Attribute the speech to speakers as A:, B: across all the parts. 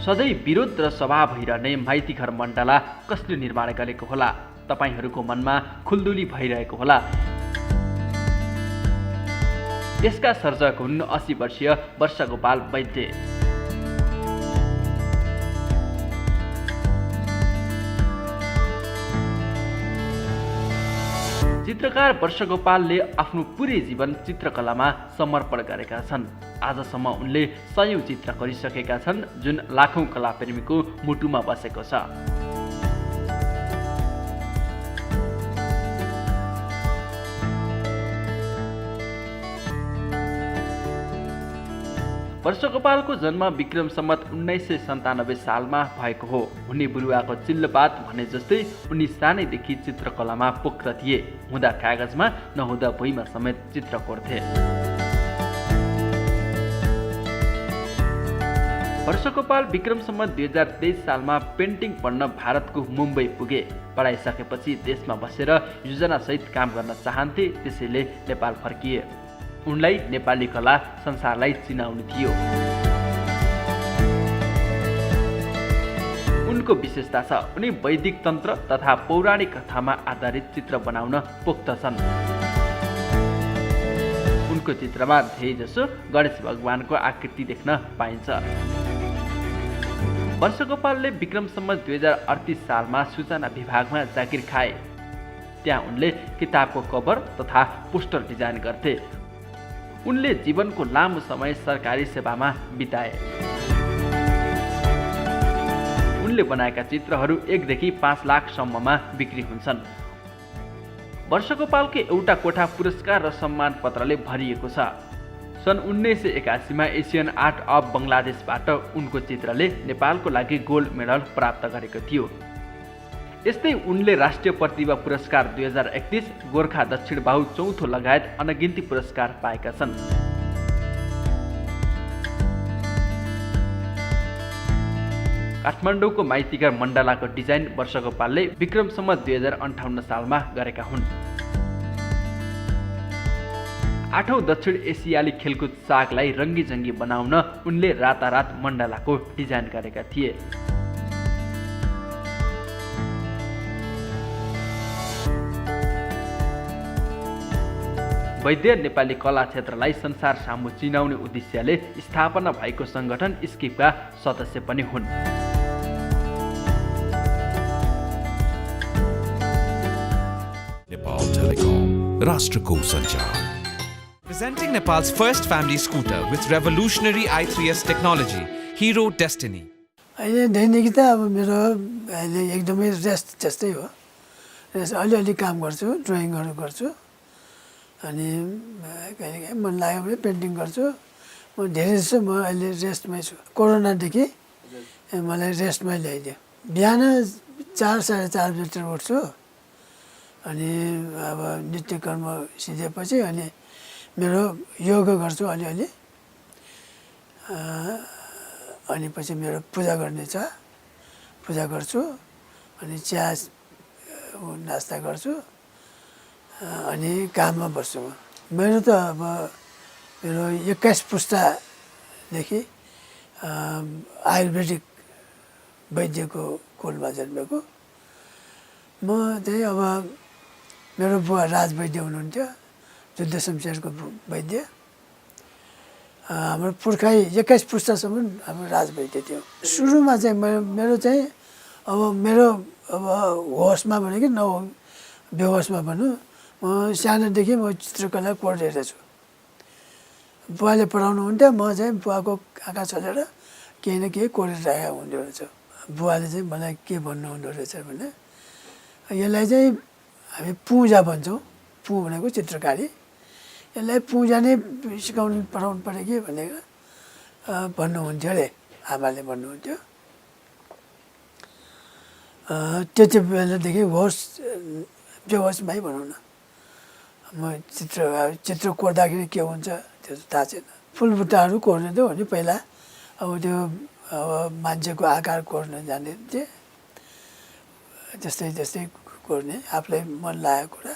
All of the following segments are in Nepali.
A: सधैँ विरोध र सभा भइरहने माइतीघर मण्डला कसले निर्माण गरेको होला? तपाईहरूको मनमा खुल्दुली भइरहेको होला। यसका सर्जक हुन् 80 वर्षीय वर्षगोपाल वैद्य। चित्रकार वर्षगोपालले आफ्नो पुरै जीवन चित्रकलामा समर्पण गरेका छन्। आजसम्म उनले 100औं चित्र गरिसकेका छन्, जुन लाखौं कलाप्रेमीको मुटुमा बसेको छ। वर्षगोपालको जन्म विक्रम सम्वत 1997 सालमा भएको हो। हुने बुरुवाको चिल्लोपात भने जस्तै उनी सानैदेखि चित्रकलामा पोख्त थिए। हुँदा कागजमा नहुँदा भुइँमा समेत चित्र कोर्थे। वर्षगोपाल विक्रम सम्वत 2023 सालमा पेन्टिङ पढ्न भारतको मुम्बई पुगे। पढाइसकेपछि देशमा बसेर योजनासहित काम गर्न चाहन्थे, त्यसैले नेपाल फर्किए। उनलाई नेपाली कला संसारलाई चिनाउनु थियो। उनको विशेषता छ उनी वैदिक तन्त्र तथा पौराणिक कथामा आधारित चित्र बनाउन पोख्त छन्। उनको चित्रमा धेरैजसो गणेश भगवानको आकृति देख्न पाइन्छ। वर्षगोपालले विक्रम सम्वत 2038 सालमा सूचना विभागमा जागिर खाए। त्यहाँ उनले किताबको कभर तथा पोस्टर डिजाइन गर्थे। उनले जीवनको लामो समय सरकारी सेवामा बिताए। उनले बनाएका चित्रहरू 1 देखि 5 लाखसम्ममा बिक्री हुन्छन्। वर्षगोपालको एउटा कोठा पुरस्कार र सम्मान पत्रले भरिएको छ। सन् 1981 मा एसियन आर्ट अफ बङ्गलादेशबाट उनको चित्रले नेपालको लागि गोल्ड मेडल प्राप्त गरेको थियो। यस्तै उनले राष्ट्रिय प्रतिभा पुरस्कार 2031, गोर्खा दक्षिण बाहु चौथो लगायत अनगिन्ती पुरस्कार पाएका छन्। काठमाडौँको माइतीघर मण्डलाको डिजाइन वर्षगोपालले विक्रम सम्वत 2058 सालमा गरेका हुन्। 8औं दक्षिण एसियाली खेलकुद सागलाई रङ्गीजङ्गी बनाउन उनले रातारात मण्डलाको डिजाइन गरेका थिए। वैद्य नेपाली कला क्षेत्रलाई संसार सामु चिनाउने उद्देश्यले स्थापना भएको संगठन स्किपका सदस्य पनि हुन्।
B: Nepal Telecom, Rashtrako Sanchar.
C: Presenting Nepal's first family scooter with revolutionary i3S technology, Hero Destiny.
D: अहिले दैनिकी त अब मेरो अहिले एकदमै रेस्ट जस्तै हो। अलिअलि काम गर्छु, ड्रइङहरू गर्छु। अनि कहिलेकाहीँ मन लाग्यो भने पेन्टिङ गर्छु। म धेरै जस्तो म अहिले रेस्टमै छु। कोरोनादेखि मलाई रेस्टमै ल्याइदियो। बिहान 4 साढे 4 बजीतिर उठ्छु। अनि अब नित्य कर्म सिधेपछि अनि मेरो योगा गर्छु अलिअलि। अनि पछि मेरो पूजा गर्ने छ, पूजा गर्छु। अनि चिया नास्ता गर्छु। अनि काममा बस्छु। मेरो त अब मेरो 21 पुस्तादेखि आयुर्वेदिक वैद्यको कुलमा जन्मेको। म चाहिँ अब मेरो बुवा राज वैद्य हुनुहुन्थ्यो, जुद्ध शमशेरको वैद्य। हाम्रो पुर्खा 21 पुस्तासम्म हाम्रो राज वैद्य थियो। सुरुमा चाहिँ मेरो चाहिँ मेरो होसमा भने कि बेहोसमा भनौँ, म सानोदेखि म चित्रकला कोर्दिएर छु। बुवाले पढाउनुहुन्थ्यो, म चाहिँ बुवाको आँखा छोलेर केही न केही कोरिरहेको हुँदो रहेछ। बुवाले चाहिँ मलाई के भन्नुहुँदो रहेछ भने, यसलाई चाहिँ हामी पूजा भन्छौँ। पू भनेको चित्रकारी। यसलाई पूजा नै सिकाउनु पढाउनु पऱ्यो कि भनेर भन्नुहुन्थ्यो अरे, आमाले भन्नुहुन्थ्यो। त्यति बेलादेखि बेहोसमै भनौँ न, म चित्र कोर्दाखेरि के हुन्छ त्यो थाहा छैन। फुलबुट्टाहरू कोर्ने त हो नि पहिला। अब त्यो मान्छेको आकार कोर्न जाने थिएँ। त्यस्तै कोर्ने, आफूलाई मन लागेको कुरा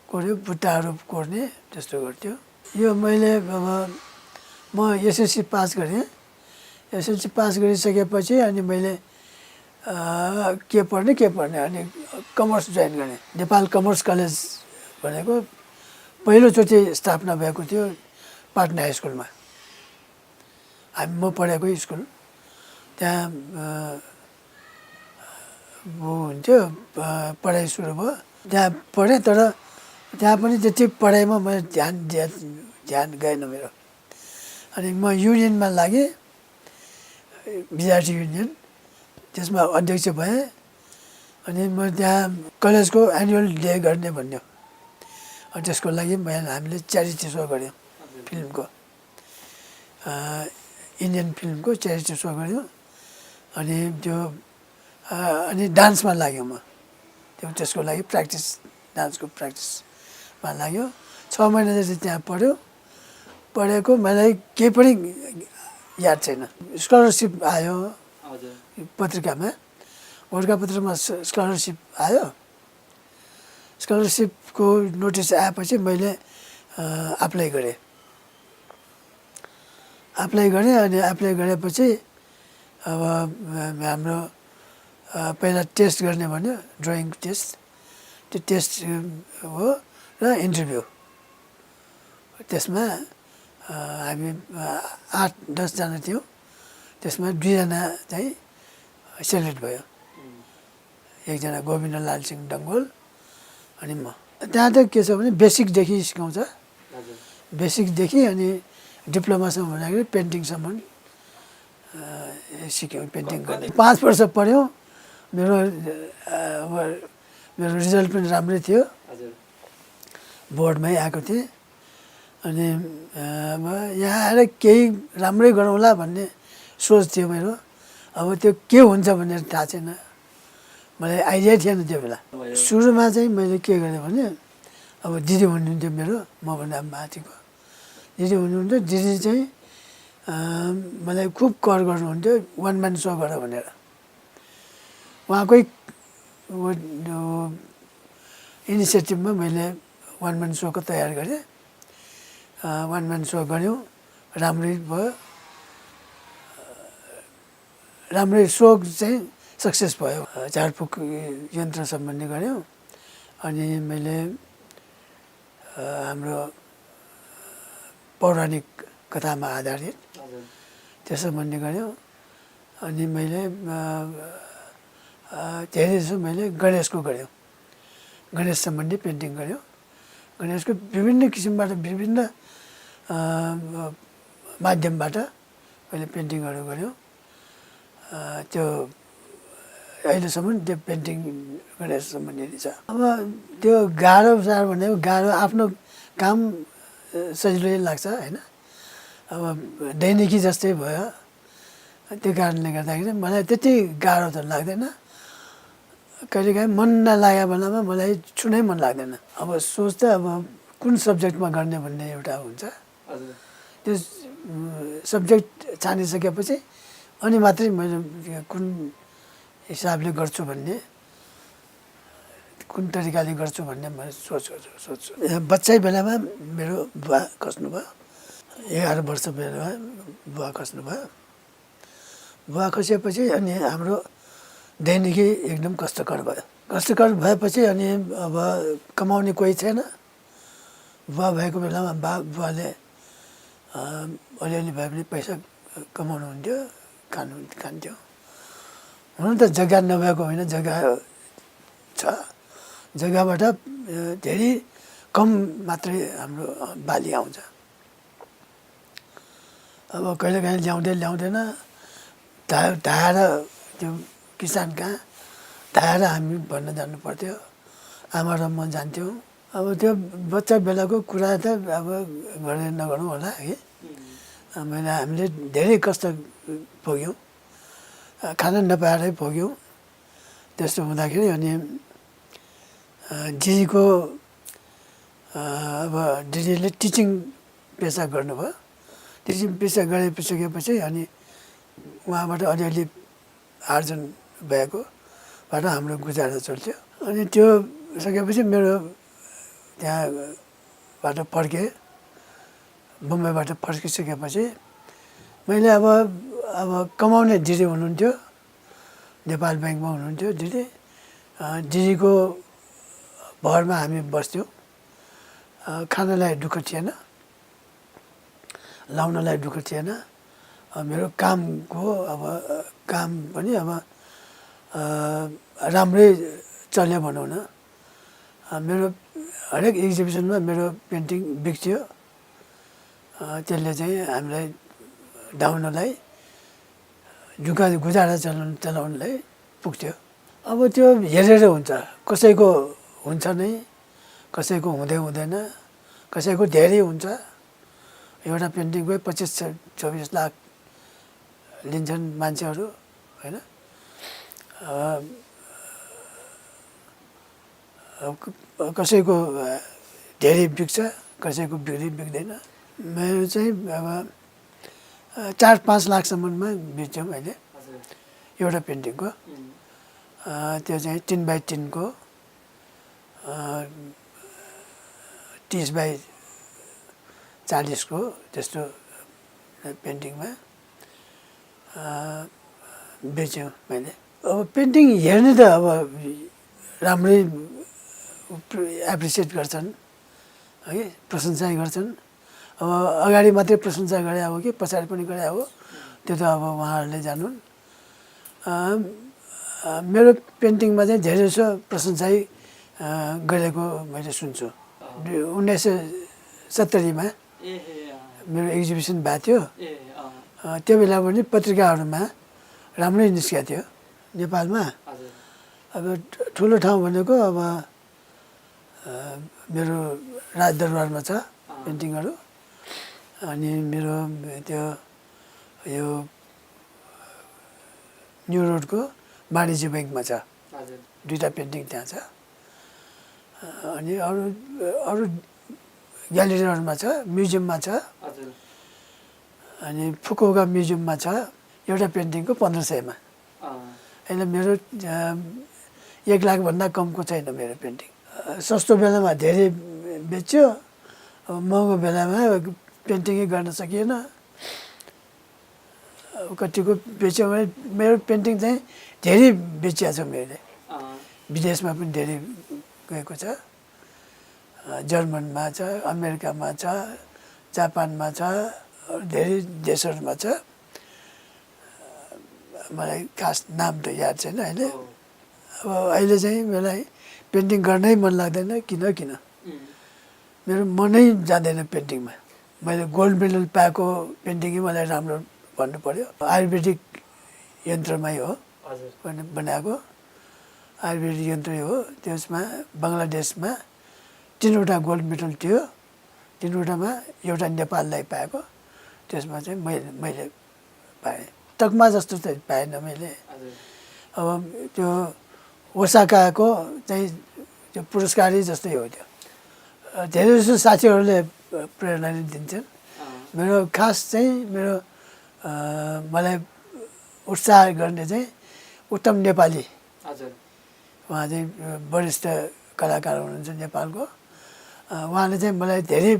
D: कोर्यो, बुट्टाहरू कोर्ने त्यस्तो गर्थ्यो। यो मैले अब म एसएससी पास गरेँ। एसएलसी पास गरिसकेपछि अनि मैले के पढ्ने अनि कमर्स जोइन गरेँ। नेपाल कमर्स कलेज भनेको पहिलोचोटि स्थापना भएको थियो पाटना हाई स्कुलमा। म पढेको स्कुल त्यहाँ हुन्थ्यो, पढाइ सुरु भयो त्यहाँ पढेँ। तर त्यहाँ पनि त्यति पढाइमा मैले ध्यान गएन मेरो। अनि म युनियनमा लागेँ, विद्यार्थी युनियन, त्यसमा अध्यक्ष भएँ। अनि म त्यहाँ कलेजको एनुअल डे गर्ने भन्यो, अनि त्यसको लागि हामीले च्यारिटी सो गऱ्यौँ फिल्मको, इन्डियन फिल्मको च्यारिटी सो गऱ्यौँ। अनि त्यो अनि डान्समा लाग्यो म, त्यसको लागि डान्सको प्र्याक्टिसमा लाग्यो। 6 महिना जति त्यहाँ पढेको मलाई केही पनि याद छैन। स्कलरसिप आयो पत्रिकामा, गोर्खापत्रमा स्कलरसिप आयो। स्कलरसिपको नोटिस आएपछि मैले एप्लाई गरेँ। अनि एप्लाई गरेपछि अब हाम्रो पहिला टेस्ट गर्ने भन्यो, ड्रइङ टेस्ट। त्यो टेस्ट हो र इन्टरभ्यू। त्यसमा हामी 8-10 जना थियौँ। त्यसमा 2 जना चाहिँ सेलेक्ट भयो, एकजना गोविन्दलाल सिंह डङ्गोल अनि म। त्यहाँ त के छ भने बेसिकदेखि सिकाउँछ, बेसिकदेखि अनि डिप्लोमासम्म भन्दाखेरि पेन्टिङसम्म सिक्यौँ, पेन्टिङ गर्ने। 5 वर्ष पढ्यौँ। मेरो रिजल्ट पनि राम्रै थियो, बोर्डमै आएको थिएँ। अनि अब यहाँ आएर केही राम्रै गरौँला भन्ने सोच थियो मेरो। अब त्यो के हुन्छ भनेर थाहा छैन, मलाई आइडिया थिएन त्यो बेला। सुरुमा चाहिँ मैले के गरेँ भने, अब दिदी हुनुहुन्थ्यो मेरो, मभन्दा माथिको दिदी हुनुहुन्थ्यो। दिदी चाहिँ मलाई खुब कर गर्नुहुन्थ्यो, 1 म्यान सो गर भनेर। उहाँकै इनिसिएटिभमा मैले 1 म्यान सोको तयार गरेँ। 1 म्यान सो गऱ्यौँ, राम्रै भयो। राम्रै सो चाहिँ सक्सेस भयो। झारफुक यन्त्र सम्बन्धी गऱ्यौँ। अनि मैले हाम्रो पौराणिक कथामा आधारित त्यो सम्बन्धी गऱ्यौँ। अनि मैले धेरै जसो मैले गणेशको गऱ्यौँ, गणेश सम्बन्धी पेन्टिङ गऱ्यौँ। गणेशको विभिन्न किसिमबाट, विभिन्न माध्यमबाट मैले पेन्टिङहरू गऱ्यौँ। त्यो अहिलेसम्म त्यो पेन्टिङ गणेश सम्बन्धी छ। अब त्यो गाह्रो भनेको गाह्रो, आफ्नो काम सजिलै लाग्छ होइन। अब दैनिकी जस्तै भयो। त्यो कारणले गर्दाखेरि मलाई त्यति गाह्रो त लाग्दैन। कहिलेकाहीँ मन नलागेको बेलामा मलाई छुनै मन लाग्दैन। अब सोच त अब कुन सब्जेक्टमा गर्ने भन्ने एउटा हुन्छ। त्यो सब्जेक्ट छानिसकेपछि अनि मात्रै मैले कुन हिसाबले गर्छु भन्ने, कुन तरिकाले गर्छु भन्ने मैले सोच्छु। बच्चै बेलामा मेरो बुवा खस्नुभयो। 11 वर्ष बेलामा बुवा खस्नुभयो। बुवा खसेपछि अनि हाम्रो दैनिकी एकदम कष्टकर भयो। कष्टकर भएपछि अनि अब कमाउने कोही छैन। बुवा भएको बेलामा बुवाले अलिअलि भए पनि पैसा कमाउनुहुन्थ्यो, खान्थ्यो। हुन त जग्गा नभएको होइन, जग्गा छ। जग्गाबाट धेरै कम मात्रै हाम्रो बाली आउँछ। अब कहिलेकाहीँ ल्याउँदैन, ढाएर त्यो किसान कहाँ ढाएर हामी भन्न जानु पर्थ्यो। आमा र म जान्थ्यौँ। अब त्यो बच्चा बेलाको कुरा त अब गरेर नगरौँ होला है। हामीले धेरै कष्ट भोग्यौँ, खाना नपाएरै भोग्यौँ। त्यस्तो हुँदाखेरि अनि दिदीको अब दिदीले टिचिङ पेसा गर्नुभयो। टिचिङ पेसा गरिसकेपछि अनि उहाँबाट अलिअलि आर्जन भएकोबाट हाम्रो गुजारा चल्थ्यो। अनि त्यो सकेपछि मेरो त्यहाँबाट फर्केँ। मुम्बईबाट फर्किसकेपछि मैले अब अब कमाउने दिदी हुनुहुन्थ्यो, नेपाल ब्याङ्कमा हुनुहुन्थ्यो दिदी। दिदीको भरमा हामी बस्थ्यौँ। खानालाई दुःख थिएन, लाउनलाई दुःख थिएन। मेरो कामको अब काम पनि अब राम्रै चल्यो भनौँ न। मेरो हरेक एक्जिबिसनमा मेरो पेन्टिङ बिक्थ्यो। त्यसले चाहिँ हामीलाई ढाउनलाई गुजारा चलाउनलाई पुग्थ्यो। अब त्यो हेरेर हुन्छ, कसैको हुन्छ नै, कसैको हुँदैन, कसैको धेरै हुन्छ। एउटा पेन्टिङकै 25-26 लाख लिन्छन् मान्छेहरू, होइन। कसैको धेरै बिक्छ, कसैको बिक्दैन। मेरो चाहिँ अब 4-5 लाखसम्ममा बेच्यौँ अहिले एउटा पेन्टिङको। त्यो चाहिँ 3x3 को 30x40 को त्यस्तो पेन्टिङमा बेच्यौँ मैले। अब पेन्टिङ हेर्ने त अब राम्रै एप्रिसिएट गर्छन् है, प्रशंसा गर्छन्। अब अगाडि मात्रै प्रशंसा गरे हो कि पछाडि पनि गरे हो, त्यो त अब उहाँहरूले जानुन्। मेरो पेन्टिङमा चाहिँ धेरै जसो प्रशंसै गरेको मैले सुन्छु। 1970मा मेरो एक्जिबिसन भएको थियो। त्यो बेला पनि पत्रिकाहरूमा राम्रै निस्केको थियो नेपालमा। अब ठुलो ठाउँ भनेको अब मेरो राजदरबारमा छ पेन्टिङहरू। अनि मेरो त्यो यो न्यु रोडको वाणिज्य ब्याङ्कमा छ, 2टा पेन्टिङ त्यहाँ छ। अनि अरू ग्यालेरीहरूमा छ, म्युजियममा छ। अनि फुकुओका म्युजियममा छ एउटा पेन्टिङको 1500मा। अहिले मेरो 1 लाखभन्दा कमको छैन मेरो पेन्टिङ। सस्तो बेलामा धेरै बेच्यो, अब महँगो बेलामा पेन्टिङै गर्न सकिएन। कतिको बेच्यो भने मेरो पेन्टिङ चाहिँ धेरै बेचिया छ मैले। विदेशमा पनि धेरै गएको छ, जर्मनमा छ, अमेरिकामा छ, जापानमा छ, धेरै देशहरूमा छ। मलाई खास नाम त याद छैन अहिले। अब अहिले चाहिँ मलाई पेन्टिङ गर्नै मन लाग्दैन। किन मेरो मनै जाँदैन पेन्टिङमा। मैले गोल्ड मेडल पाएको पेन्टिङै मलाई राम्रो भन्नु पर्यो। आयुर्वेदिक यन्त्रमै हो बनाएको, आयुर्वेदिक यन्त्रै हो। त्यसमा बङ्गलादेशमा 3वटा गोल्ड मेडल थियो, 3वटामा एउटा नेपाललाई पाएको। त्यसमा चाहिँ मैले पाएँ। तकमा जस्तो चाहिँ पाएन मैले। अब त्यो ओसाकाको चाहिँ त्यो पुरस्कारै जस्तै हो त्यो। धेरै जस्तो साथीहरूले प्रेरणा दिन्छन्। मेरो खास चाहिँ मेरो मलाई उत्साह गर्ने चाहिँ उत्तम नेपाली, उहाँ चाहिँ वरिष्ठ कलाकार हुनुहुन्छ नेपालको। उहाँले चाहिँ मलाई धेरै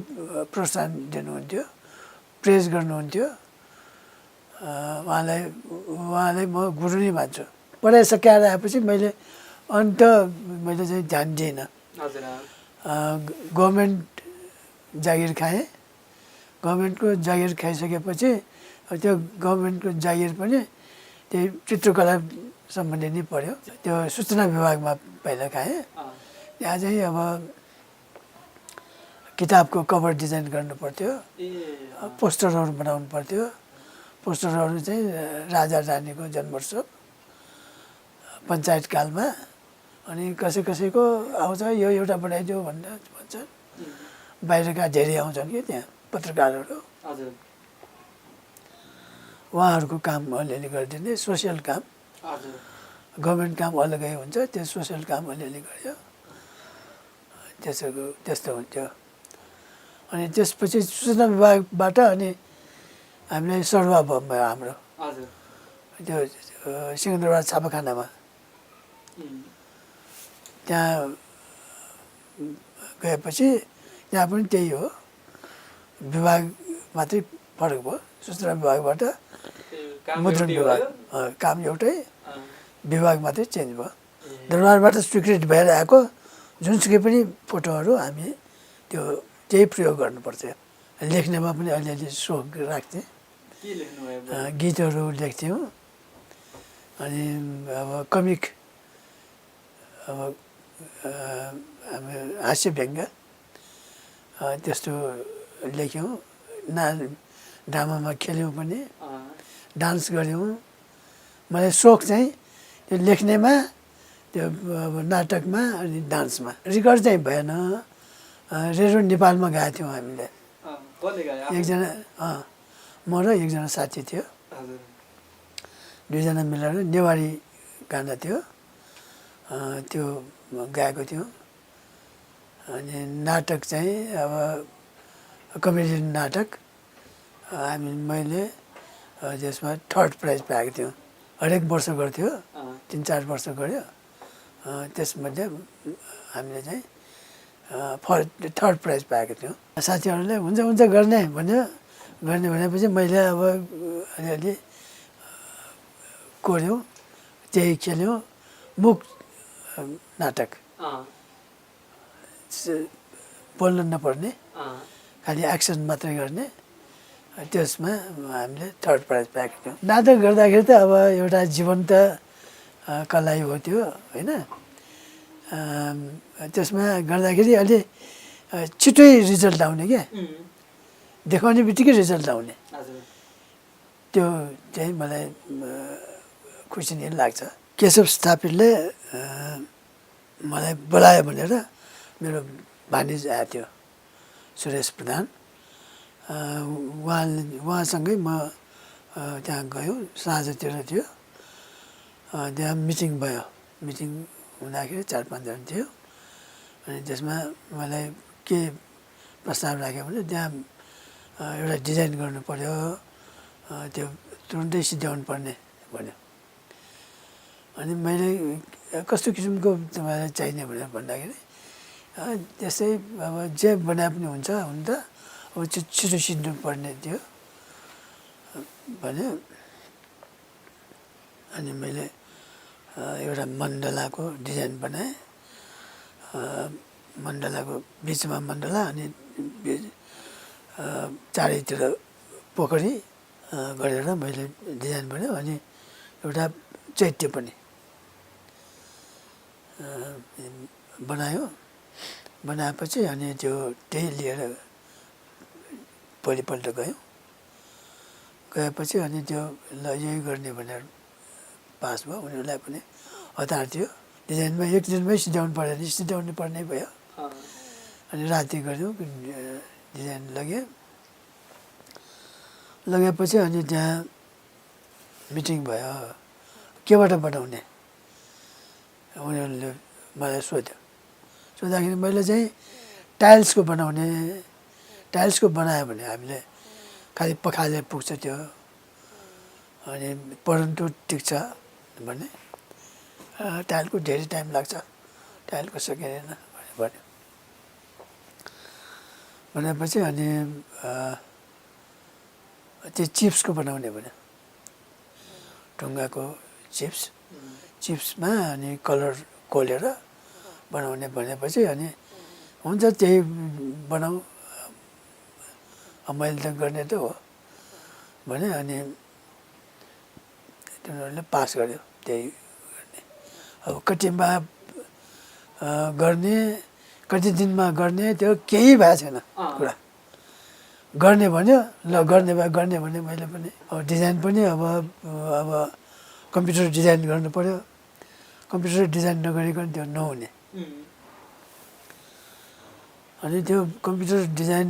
D: प्रोत्साहन दिनुहुन्थ्यो, प्रेज गर्नुहुन्थ्यो। उहाँलाई म गुरु नै मान्छु। पढाइ सकाएर आएपछि मैले चाहिँ ध्यान दिइनँ। गभर्मेन्ट जागिर खाएँ। गभर्मेन्टको जागिर खाइसकेपछि त्यो गभर्मेन्टको जागिर पनि त्यही चित्रकला सम्बन्धी नै पऱ्यो। त्यो सूचना विभागमा पहिला खाएँ। त्यहाँ चाहिँ अब किताबको कभर डिजाइन गर्नु पर्थ्यो, पोस्टरहरू बनाउनु पर्थ्यो। पोस्टरहरू चाहिँ राजा रानीको जन्मोत्सव, पञ्चायतकालमा। अनि कसैको आउँछ यो एउटा बनाइदियो भनेर भन्छन्। बाहिरका धेरै आउँछन् कि त्यहाँ पत्रकारहरू। उहाँहरूको काम अलिअलि गरिदिने, सोसियल काम। गभर्मेन्ट काम अलग्गै हुन्छ, त्यो सोसियल काम अलिअलि गऱ्यो। त्यस्तो हुन्थ्यो। अनि त्यसपछि सूचना विभागबाट अनि हामीलाई सरुवा भयो हाम्रो त्यो सिंहदरबार छापाखानामा। त्यहाँ गएपछि त्यहाँ पनि त्यही हो, विभाग मात्रै फरक भयो। सूचना विभागबाट मुद्रण विभाग काम एउटै विभाग मात्रै चेन्ज भयो दरबारबाट स्वीकृति भएर आएको जुनसुकै पनि फोटोहरू हामी त्यो त्यही प्रयोग गर्नुपर्छ लेख्नेमा पनि अलिअलि सोख राख्थेँ गीतहरू लेख्थ्यौँ अनि अब कमिक अब हामी हास्य व्यङ्ग्य त्यस्तो लेख्यौँ ड्रामामा खेल्यौँ पनि डान्स गऱ्यौँ मलाई सोख चाहिँ त्यो लेख्नेमा त्यो अब नाटकमा अनि डान्समा रेकर्ड चाहिँ भएन रेडियो नेपालमा गएको थियौँ हामीले एकजना म र एकजना साथी थियो दुईजना मिलेर नेवारी गाना थियो त्यो गाएको थियौँ अनि नाटक चाहिँ अब कमेडियन नाटक मैले त्यसमा 3rd प्राइज पाएको थियौँ हरेक वर्ष गर्थ्यो 3-4 वर्ष गऱ्यो त्यसमध्ये हामीले चाहिँ 3rd प्राइज पाएको थियौँ साथीहरूले हुन्छ हुन्छ गर्ने भन्यो गर्ने भनेपछि मैले अब अलिअलि कोर्यौँ त्यही खेल्यौँ मुख नाटक बोल्नु नपर्ने खालि एक्सन मात्रै गर्ने त्यसमा हामीले 3rd प्राइज पाएको थियौँ नाटक गर्दाखेरि त अब एउटा जीवन्त कलाइ हो त्यो होइन त्यसमा गर्दाखेरि अलि छिटै रिजल्ट आउने क्या देखाउने बित्तिकै रिजल्ट आउने त्यो चाहिँ मलाई खुसी नै लाग्छ केशव स्थापितले मलाई बोलायो भनेर मेरो भानिज आएको थियो सुरेश प्रधान उहाँसँगै म त्यहाँ गयौँ साँझतिर थियो त्यहाँ मिटिङ भयो मिटिङ हुँदाखेरि 4-5 जना थियो अनि त्यसमा मलाई के प्रस्ताव राख्यो भने त्यहाँ एउटा डिजाइन गर्नु पर्यो त्यो तुरुन्तै सिध्याउनु पर्ने भन्यो अनि मैले कस्तो किसिमको तपाईँलाई चाहिने भनेर भन्दाखेरि त्यस्तै अब जे बनाए पनि हुन्छ हुन त अब छिटो सिध्नु पर्ने थियो भन्यो अनि मैले एउटा मण्डलाको डिजाइन बनाएँ मण्डलाको बिचमा मण्डला अनि चारैतिर पोखरी गरेर मैले डिजाइन बनाएँ अनि एउटा चैत्य पनि बनाएपछि अनि त्यो त्यही लिएर भोलिपल्ट गएपछि अनि त्यो ल यही गर्ने भनेर पास भयो उनीहरूलाई पनि हतार थियो डिजाइनमा एक दिनमै सिध्याउनु पर्यो नि सिध्याउनु पर्ने भयो अनि राति गऱ्यौँ डिजाइन लगेपछि अनि त्यहाँ मिटिङ भयो केबाट बनाउने उनीहरूले मलाई सोध्दाखेरि मैले चाहिँ टाइल्सको बनायो भने हामीले खालि पखाले पुग्छ त्यो अनि परन्तु टिक्छ भने टाइलको धेरै टाइम लाग्छ टाइलको सकिँदैन भन्यो भनेपछि अनि त्यो चिप्सको बनाउने भन्यो ढुङ्गाको चिप्समा अनि कलर कोलेर बनाउने भनेपछि अनि हुन्छ त्यही बनाऊ मैले त गर्ने त हो भने अनि तिनीहरूले पास गर्यो त्यही गर्ने अब कतिमा गर्ने कति दिनमा गर्ने त्यो केही भएको छैन कुरा गर्ने भन्यो ल गर्ने भयो गर्ने भने मैले पनि अब डिजाइन पनि अब कम्प्युटर डिजाइन गर्नु पर्यो कम्प्युटर डिजाइन नगरिकन त्यो नहुने अनि त्यो कम्प्युटर डिजाइन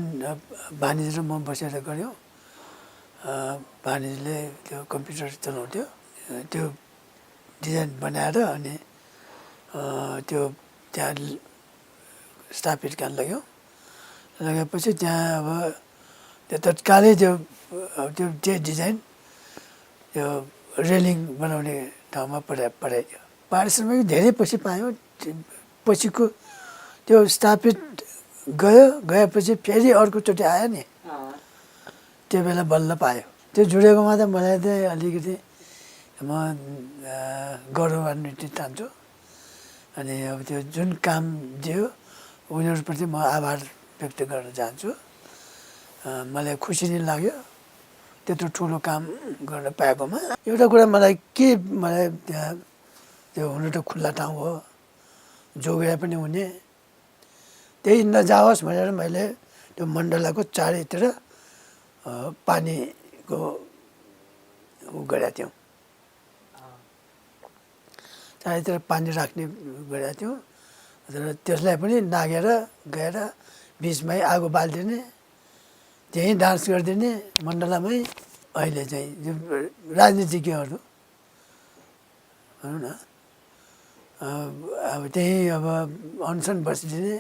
D: भानिज र म बसेर गऱ्यौँ भानिजले त्यो कम्प्युटर चलाउँथ्यो त्यो डिजाइन बनाएर अनि त्यो त्यहाँ स्थापित गर्न लगेपछि त्यहाँ अब त्यो तत्कालै त्यो डिजाइन त्यो रेलिङ बनाउने ठाउँमा पठाइदियो पारिश्रमिक धेरै पछि पायो पछिको त्यो स्थापित गएपछि फेरि अर्कोचोटि आयो नि त्यो बेला बल्ल पायो त्यो जुडेकोमा त मलाई चाहिँ अलिकति म गौरवान्वित ठान्छु। अनि अब त्यो जुन काम दियो उनीहरूप्रति म आभार व्यक्त गर्न चाहन्छु। मलाई खुसी नै लाग्यो त्यत्रो ठुलो काम गर्न पाएकोमा। एउटा कुरा मलाई त्यहाँ त्यो हुनु त खुल्ला ठाउँ हो, जोगाए पनि हुने, त्यही नजाओस् भनेर मैले त्यो मण्डलाको चारैतिर पानीको गरेका थियौँ, चारैतिर पानी राख्ने गरेका थियौँ। र त्यसलाई पनि नागेर गएर बिचमै आगो बालिदिने, त्यहीँ डान्स गरिदिने मण्डलामै। अहिले चाहिँ राजनीतिज्ञहरू भनौँ न अब त्यहीँ अब अनसन बसिदिने,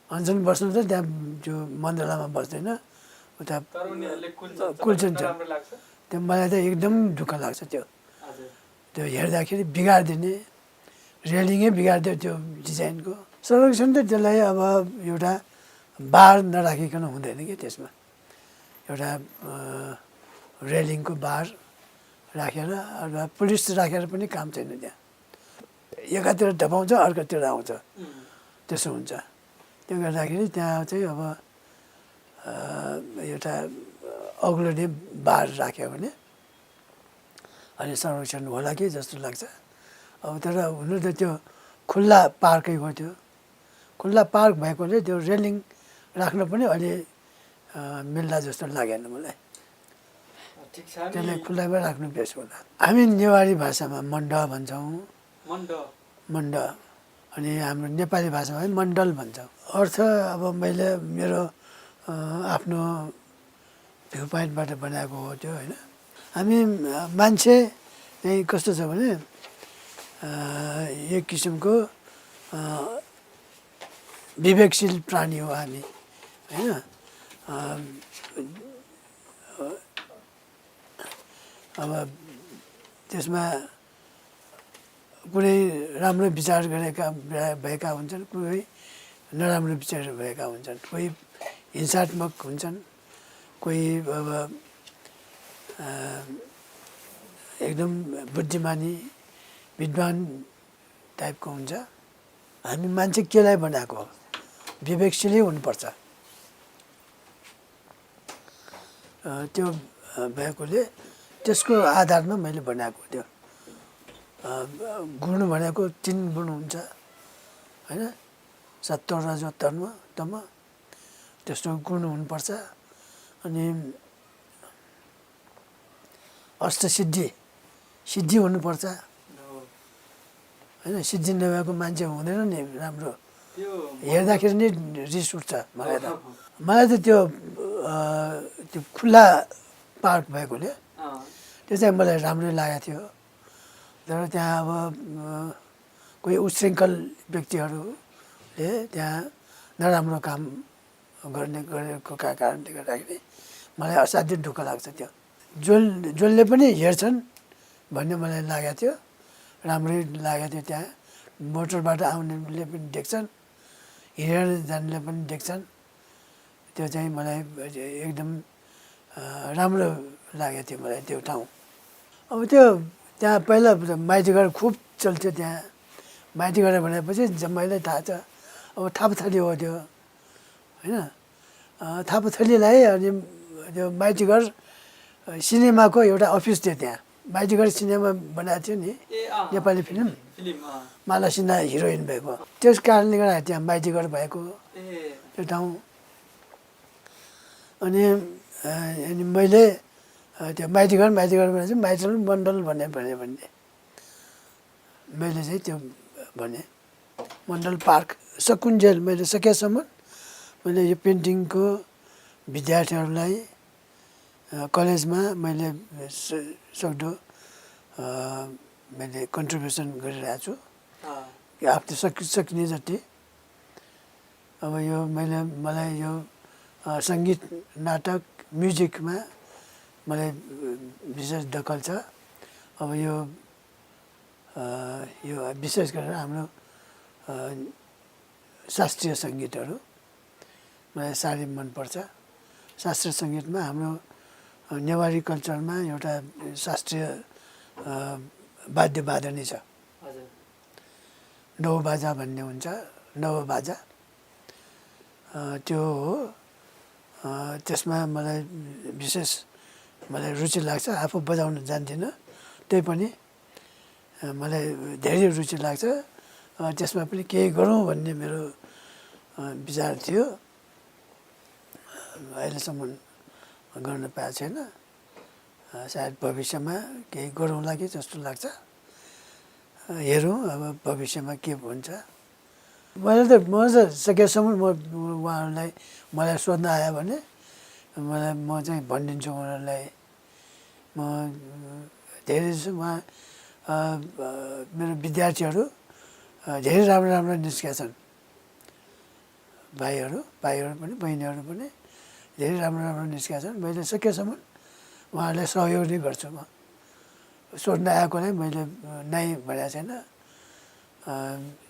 D: अनसन बस्नु त त्यहाँ त्यो मण्डलामा बस्दैन, उता कुल्छन्। त्यो मलाई त एकदम दुःख लाग्छ त्यो हेर्दाखेरि बिगारिदिने, रेलिङै बिगारिदियो त्यो डिजाइनको। संरक्षण त त्यसलाई अब एउटा बार नराखिकन हुँदैन कि त्यसमा एउटा रेलिङको बार राखेर अथवा पुलिस राखेर पनि काम छैन त्यहाँ। एकातिर ढपाउँछ अर्कोतिर आउँछ, त्यसो हुन्छ। त्यो गर्दाखेरि त्यहाँ चाहिँ अब एउटा अग्लोले बार राख्यो भने अनि संरक्षण होला कि जस्तो लाग्छ। अब तर हुनु त त्यो खुल्ला पार्कै हो, त्यो खुल्ला पार्क भएकोले त्यो रेलिङ राख्न पनि अहिले मिल्ला जस्तो लागेन मलाई। त्यसलाई खुल्लामै राख्नु बेस होला। हामी नेवारी भाषामा मण्ड भन्छौँ, मण्ड, अनि हाम्रो नेपाली भाषामा मण्डल भन्छौँ। अर्थ अब मैले मेरो आफ्नो भ्यू पोइन्टबाट बनाएको हो त्यो, होइन। हामी मान्छे चाहिँ कस्तो छ भने एक किसिमको विवेकशील प्राणी हो हामी, होइन। अब त्यसमा कुनै राम्रो विचार गरेका भएका हुन्छन्, कोही नराम्रो विचार भएका हुन्छन्, कोही हिंसात्मक हुन्छन्, कोही अब एकदम बुद्धिमानी विद्वान टाइपको हुन्छ। हामी मान्छे केलाई बनाएको हो, विवेकशीलै हुनुपर्छ। त्यो भएकोले त्यसको आधारमा मैले बनाएको त्यो गुण भनेको 3 गुण हुन्छ, होइन। सत्व रजो तम, त्यस्तो गुण हुनुपर्छ। अनि सिद्धि हुनुपर्छ, होइन। सिद्धि नभएको मान्छे हुँदैन नि राम्रो, हेर्दाखेरि नै रिस उठ्छ मलाई त त्यो खुल्ला पार्क भएकोले त्यो चाहिँ मलाई राम्रै लागेको थियो। तर त्यहाँ अब कोही उच्छृङ्खल व्यक्तिहरूले त्यहाँ नराम्रो काम गरेको कारणले गर्दाखेरि मलाई असाध्यै दुःख लाग्छ। त्यो जसले पनि हेर्छन् भन्ने मलाई लागेको थियो, राम्रै लागेको थियो। त्यहाँ मोटरबाट आउनेले पनि देख्छन्, हिँडेर जानेले पनि देख्छन्। त्यो चाहिँ मलाई एकदम राम्रो लागेको थियो मलाई त्यो ठाउँ। अब त्यो त्यहाँ पहिला माइतीघर खुब चल्थ्यो। त्यहाँ माइतीघर भनेपछि जम्मैलाई थाहा छ। अब थापथली हो त्यो, होइन। थापथलीलाई अनि त्यो माइतीघर सिनेमाको एउटा अफिस थियो त्यहाँ। माइतीघर सिनेमा बनाएको थियो नि, नेपाली फिल्म, माला सिन्हा हिरोइन भएको। त्यस कारणले गर्दा त्यहाँ माइतीघर भएको त्यो ठाउँ। अनि मैले त्यो माइतीघर भने चाहिँ माइतल मण्डल भने मैले चाहिँ त्यो भने मण्डल पार्क सकुन्जेल मैले सकेसम्म मैले यो पेन्टिङको विद्यार्थीहरूलाई कलेजमा मैले सक्दो मैले कन्ट्रिब्युसन गरिरहेको छु आफ्नो सकिने जति। अब यो मलाई यो सङ्गीत नाटक म्युजिकमा मलाई विशेष दखल छ। अब यो विशेष गरेर हाम्रो शास्त्रीय सङ्गीतहरू मलाई साह्रै मनपर्छ। शास्त्रीय सङ्गीतमा हाम्रो नेवारी कल्चरमा एउटा शास्त्रीय वाद्य वादनै छ। नौबाजा भन्ने हुन्छ, नवबाजा त्यो हो। त्यसमा मलाई विशेष रुचि लाग्छ। आफू बजाउन जान्दिनँ, त्यही पनि मलाई धेरै रुचि लाग्छ। त्यसमा पनि केही गरौँ भन्ने मेरो विचार थियो। अहिलेसम्म गर्न पाएको छैन। सायद भविष्यमा केही गरौँला कि जस्तो लाग्छ। हेरौँ अब भविष्यमा के हुन्छ। म चाहिँ सकेसम्म उहाँहरूलाई मलाई सोध्न आयो भने म चाहिँ भनिदिन्छु उहाँहरूलाई। म धेरै उहाँ मेरो विद्यार्थीहरू धेरै राम्रो राम्रो निस्केका छन्। भाइहरू पनि बहिनीहरू पनि धेरै राम्रो राम्रो निस्केका छन्। मैले सकेसम्म उहाँहरूलाई सहयोग नै गर्छु। म सोध्न आएकोलाई मैले नै भनेको छैन।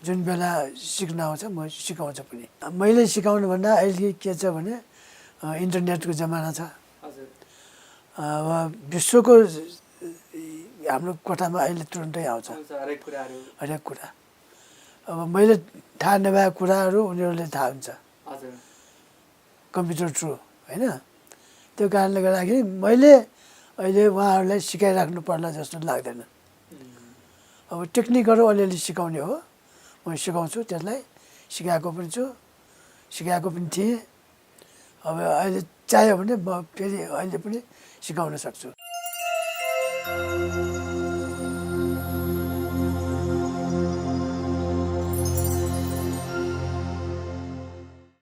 D: जुन बेला सिक्न आउँछ म सिकाउँछु पनि। मैले सिकाउनुभन्दा अहिले के छ भने इन्टरनेटको जमाना छ। अब विश्वको हाम्रो कोठामा अहिले तुरुन्तै आउँछ हरेक कुरा। अब मैले थाहा नभएको कुराहरू उनीहरूले थाहा हुन्छ कम्प्युटर थ्रु, होइन? त्यो कारणले गर्दाखेरि मैले अहिले उहाँहरूलाई सिकाइराख्नु पर्ला जस्तो लाग्दैन। अब टेक्निकहरू अलिअलि सिकाउने हो, म सिकाउँछु त्यसलाई। सिकाएको पनि छु, सिकाएको पनि थिएँ। अब अहिले चाहियो भने म फेरि अहिले पनि सिकाउन सक्छु।